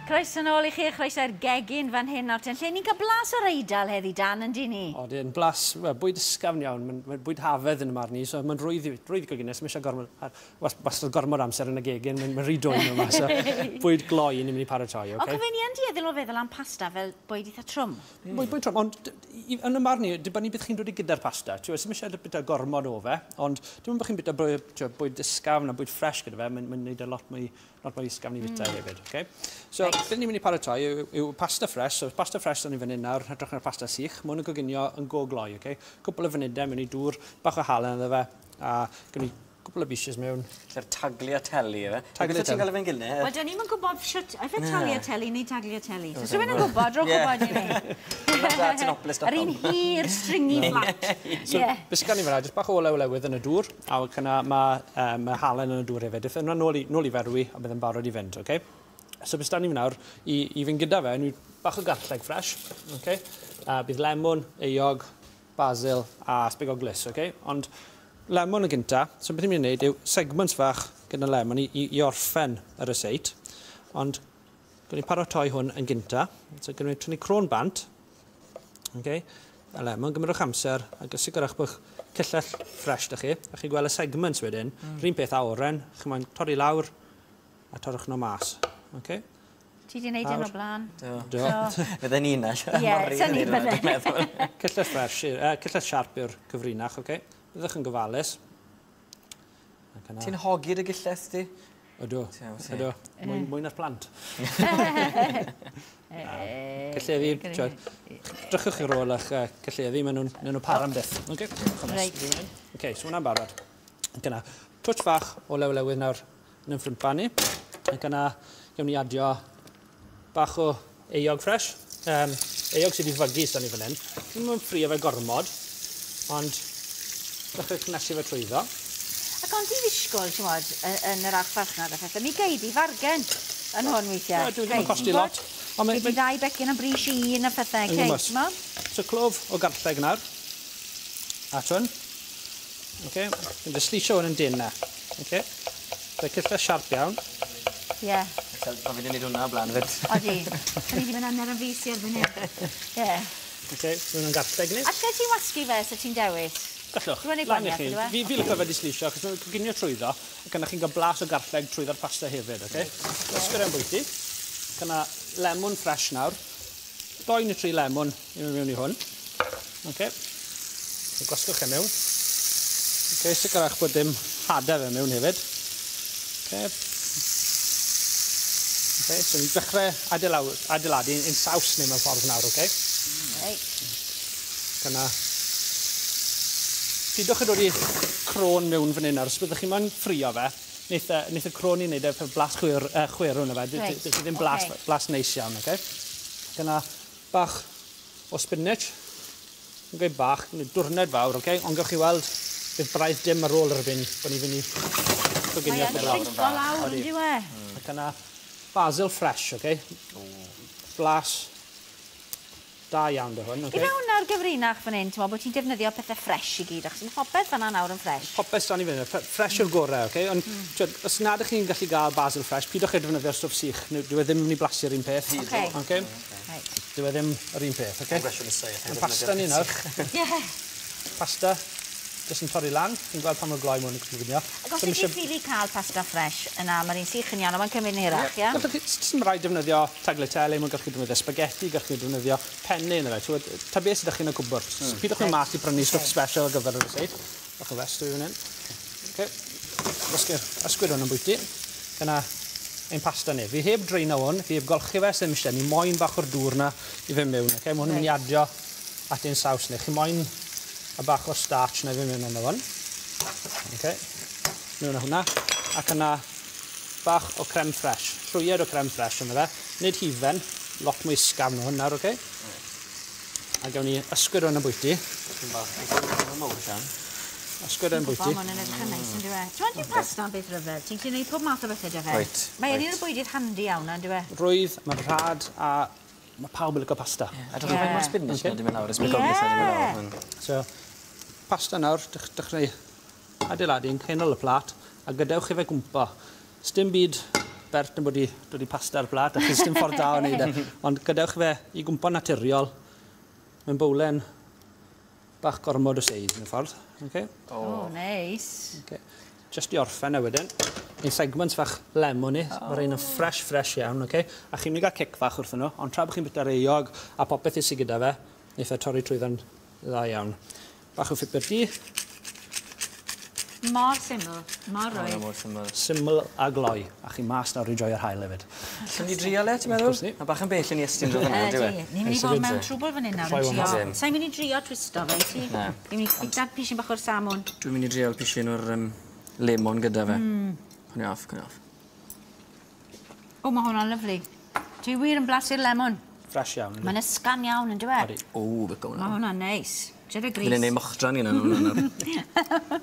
Croeso nôl i chi a chroeso i'r gegin fan hyn nawr ten, lle ni'n cael blas o'r Eidal heddi Dan, yn dyn ni? Odyn, blas, well, bwyd ysgafn iawn, mae'n bwyd hafedd yn y marn i, so mae'n rwydd i, rwydd i goginau, so mae eisiau gormod, wastad gormod amser yn y gegin, mae'n rhy dwym yma, so bwyd gloi ni'n mynd i paratoi, okay? Ond cofio ni yn dueddol o feddwl am pasta fel bwyd eitha trwm. Bwyd trwm, ond yn y marn i, dibynnu beth chi'n dod i gyda'r pasta, ti'n meddwl, eisiau bwyta gormod o fe, ond dim ond bod chi'n bwyta bwyd ysgafn a bwyd ffres gyda fe, mae'n gwneud e lot mwy ysgafn i fwyta hefyd. Okay? So, right. Beth ni'n mynd i paratoi yw pasta ffres. So, pasta ffres o'n i fan hyn nawr, hytrach na'r pasta sych. Mae hwn yn coginio yn go gloi. Okay? Cwpl o funudau mewn i dŵr, bach o halen iddo fe, a gwn i cwpl o bishys mewn. Lle'r tagliatelle, efe? Tagliatelle. Ti'n gael efo'n gilydd? Wel, dyn ni'm yn gwybod shwt, ife tagliatelle neu tagliatelle. So, rhywun yn gwybod, rhowch gwybod i ni. Yr un hir, stringy flat. So, beth sy'n gan i fyna, jyst bach o olew olewydd yn y dŵr, a cyna mae halen yn y dŵr hefyd. Yna nôl i ferwi, a bydd yn barod i fynd, okay? So, beth sy'n ni nawr, i fynd gyda fe, ni bach o garlleg ffres, okay? Bydd lemon, eog, basil a sbigoglys, okay? Ond lemon yn gynta, so beth ni'n mynd i wneud yw segments fach gyda lemon i orffen y ryseit, ond gwneud ni paratoi hwn yn gynta. So gwneud ni tynnu crôn bant, okay, a lemon, gymrwch amser, a sicrhewch bod cyllell ffres da chi, a chi'n gweld y segments wedyn, rhywun peth a oren, chi'n moyn torri lawr a torrwch nhw mas. Okay. Ti wedi gwneud hyn o blaen? Do. Fydden ni na. Ie, sy'n ni bydde. Cyllell ffres, cyllell siarp yw'r cyfrinach, okay? Byddwch yn gofalus. Ti'n hogi dy gyllell di? Ydw, ydw. Mwy na'r plant. Cylleddu, drychwch i'r ôl eich cylleddu, maen nhw'n para am byth. Reit. Okay, so hwnna'n barod. Ac yna, twtsh fach o lew-lewydd nawr yn y ffrympan ni. Ac yna, gawn ni adio bach o eog ffres. Eog sydd wedi fygu sydd ni fan hyn. Ddim yn ffrio fe gormod, ond dechrau cynnesu fe trwyddo. Ac ond i ddisgwyl, ti'n modd, yn yr archfarchnad a phethau, mi gei di fargen yn hwn weithiau. Dwi ddim yn costi lot. Gei di ddau becyn am bris un a phethau, cei, ti'n modd? So clof o garlleg nawr. At hwn. Okay. Dwi'n just slisio hwn yn denau. Okay. Fe cyllell siarp iawn. Ie. Mae fi wedi gwneud hwnna o blaen fyd. Odi. Ni wedi mynd hanner yn fus i erbyn hyn. Ie. Okay, hwn yn garlleg ni. A lle ti'n wasgu fe, so ti'n dewis? Gallwch, lan i chi. Fi licio fe di slisio, achos mae'n coginio trwyddo, ac yna chi'n cael blas o garlleg trwyddo'r pasta hefyd, oce? Ysgwyd e'n bwyty. Ac yna lemon ffres nawr. 2 neu 3 lemon i mewn i hwn. Oce. Gwasgwch e mewn. Oce, sicrhewch bod dim hadau fe mewn hefyd. Oce. Oce, so ni'n dechrau adeiladu ein saws ni mewn ffordd nawr, oce? Reit. Ac yna pidwch yn dod i crôn mewn fan hyn nawr, os byddwch chi'n moyn ffrio fe, neith y crôn i wneud e blas chwerw yna fe, ddim blas neis iawn, oce? Dyna bach o spinach, yn gweud bach, dwrned fawr, oce? Ond gewch chi weld bydd braidd dim ar ôl erbyn bod ni'n mynd i coginio. Mae o'n shrinko lawr, yn dyw e? Ac yna basil fresh, oce? Blas da iawn dy hwn, oce? Ife hwnna'r gyfrinach fan hyn, ti'n meddwl bod ti'n defnyddio pethau ffres i gyd, achos mae popeth fan'na nawr yn ffres. Popeth sdan i fynd, ffres yw'r gorau, oce? Ond os nad ydych chi'n gallu gael basil ffres, pidwch chi defnyddio'r stwff sych, dyw e ddim yn mynd i blasu'r un peth. Oce. Oce? Dyw e ddim yr un peth, oce? Pasta ni nawr. Ie. Pasta, jyst yn torri lan, chi'n gweld pa mor gloi mae hwn yn coginio. Ac os ydych chi'n ffili cael pasta ffres yna, mae'r un sych yn iawn, ond mae'n cymryd yn hirach, ia? Gallwch chi, sdim rhaid defnyddio tagliatelle, mae'n gallu defnyddio spaghetti, gallwch chi defnyddio penne yna fe. Ta beth sydd â chi yn y cwbwrdd. Pidwch mynd mas i prynu stwff special ar gyfer y ryseit. Bach o fest dwi fan hyn. Ysgwyd hwn yn bwyty. Dyna ein pasta ni. Fi heb draino hwn, fi heb golchi fe, sydd ddim eisiau. Ni moyn bach o'r dŵr na i fynd mewn. Mae hwn yn mynd i adio at ein saws ni. Chi moyn a bach o'r starch na i fynd mewn yna hwn. Okay. Mewn â hwnna. Ac yna bach o creme fraiche. Llwyed o creme fraiche yna fe. Nid hufen, lot mwy ysgafn o hwn nawr, oce? A gawn ni ysgwyd hwn yn bwyty. Ysgwyd hwn yn bwyty. Mae'n edrych yn neis, yn dyw e? Ti'n meddwl pasta yn beth rhyfedd? Ti'n gallu gwneud pob math o bethau, dy fe? Reit. Mae un o'r bwydydd handi iawn, yn dyw e? Rwydd, mae'n rhad a mae pawb yn licio pasta. A dwi'n meddwl mae'r spinach yna di mynd lawr, y sbigoglys yna di mynd lawr. So, pasta nawr, dechrau adeiladu yn canol y plat, a gadewch i fe gwmpo. Sdim byd expert yn bod i dod i pasta ar blat, achos dim ffordd da o wneud e. Ond gadewch fe i gwmpo naturiol mewn bowlen bach gormod o seis yn y ffordd. Okay? Oh, neis. Okay. Just i orffen e wedyn. Ein segments fach lemon ni. Oh. Mae rhain yn fresh, fresh iawn. Okay? A chi'n mynd i gael cic fach wrthyn nhw, ond tra bod chi'n bwyta'r eog a popeth sydd gyda fe, wneith e torri trwyddo'n dda iawn. Bach o phupur du. Mor syml, mor rwydd. Mor syml. Syml a gloi. A chi mas nawr i joio'r haul hefyd. Allwn ni drio le, ti'n meddwl? Wrth gwrs ni. Mae bach yn bell yn i estyn dod yna, ydyw e? Ni'n mynd i fod mewn trwbl fan hyn nawr yn trio. Sa'n mynd i drio twisto fe, ti? Na. Ni'n mynd i bwyta pishin bach o'r salmon. Dwi'n mynd i drial pishin o'r lemon gyda fe. Cwn i off, cwn i off. O, mae hwnna'n lyfli. Dwi wir yn blasu'r lemon. Fresh iawn. Mae'n ysgafn iawn, yn dyw e? O, fe gawn. Mae hwnna'n neis. Ji'r y gris. Fi'n ei mochtran i hwnna.